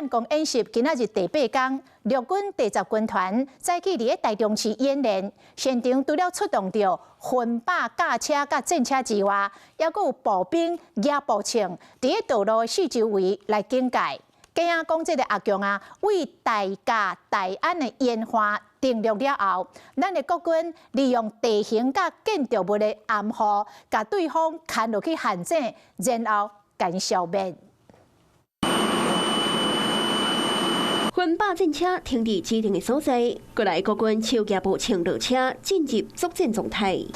漢光演習今仔日第八工，陸軍第十軍團早起佇咧台中市演練，現場除了出動著分百架車佮戰車之外，猶閣有步兵舉步槍，佇咧道路四周圍來警戒。驚講這个阿共啊，為大甲大安的煙花登陸了後，咱的國軍利用地形佮建築物的掩護，共對方牽落去陷阱，然後共消滅。分百戰車停佇指定的所在，過來國軍手舉步槍落車進入作戰狀態。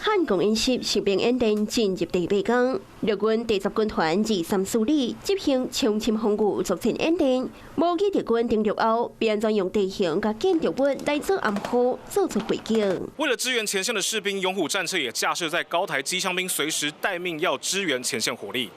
漢光演習實兵演練進入第八工，陸軍第十軍團23師旅執行長深防禦作戰演練，無機敵軍登陸後，欲按怎用地形佮建築物來做掩護，做出回擊。為了支援前線的士兵，勇虎戰車也架設在高台，機槍兵隨時待命，要支援前線火力。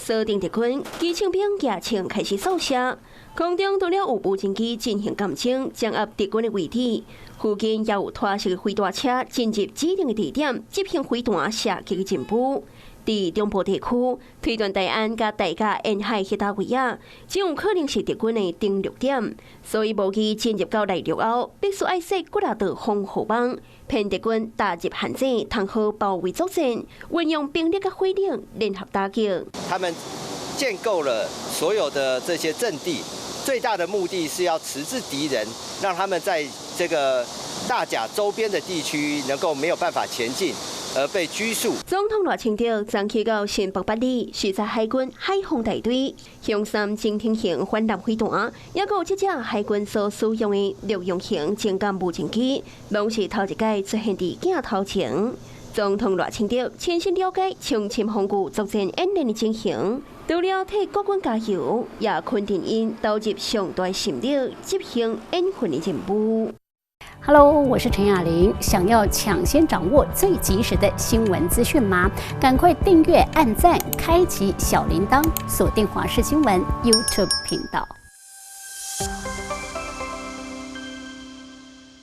鎖定敵軍，機槍兵舉槍開始掃射。空中除了有無人機進行監偵，掌握敵軍的位置。附近也有拖式飛彈車進入指定的地點，執行飛彈射擊的任務。佇中部地區，推斷大安佮大甲沿海彼搭位仔，真有可能是敵軍的登陸點。所以無機進入到內陸後，必須愛設幾若道防護網，騙敵軍踏入陷阱，通好包圍作戰，運用兵力佮火力聯合打擊。他們建構了所有的這些陣地，最大的目的是要遲滯敵人，讓他們在這個大甲周邊的地區能夠沒有辦法前進，而被拘束。總統賴清德昨去到新北八里視察海軍海防大隊，雄三潛艇型反艦飛彈，猶閣有這隻海軍所使用的陸用型偵檢無人機，攏是頭一擺出現佇鏡頭前。總統賴清德親身了解長深防禦作戰演練的情形，除了替國軍加油，也肯定𪜶投入上大心力執行演訓的任務。 Hello，我是陳雅玲。想要搶先掌握最及時的新聞資訊嗎？趕快訂閱、按讚、開啟小鈴鐺，鎖定華視新聞 YouTube 頻道。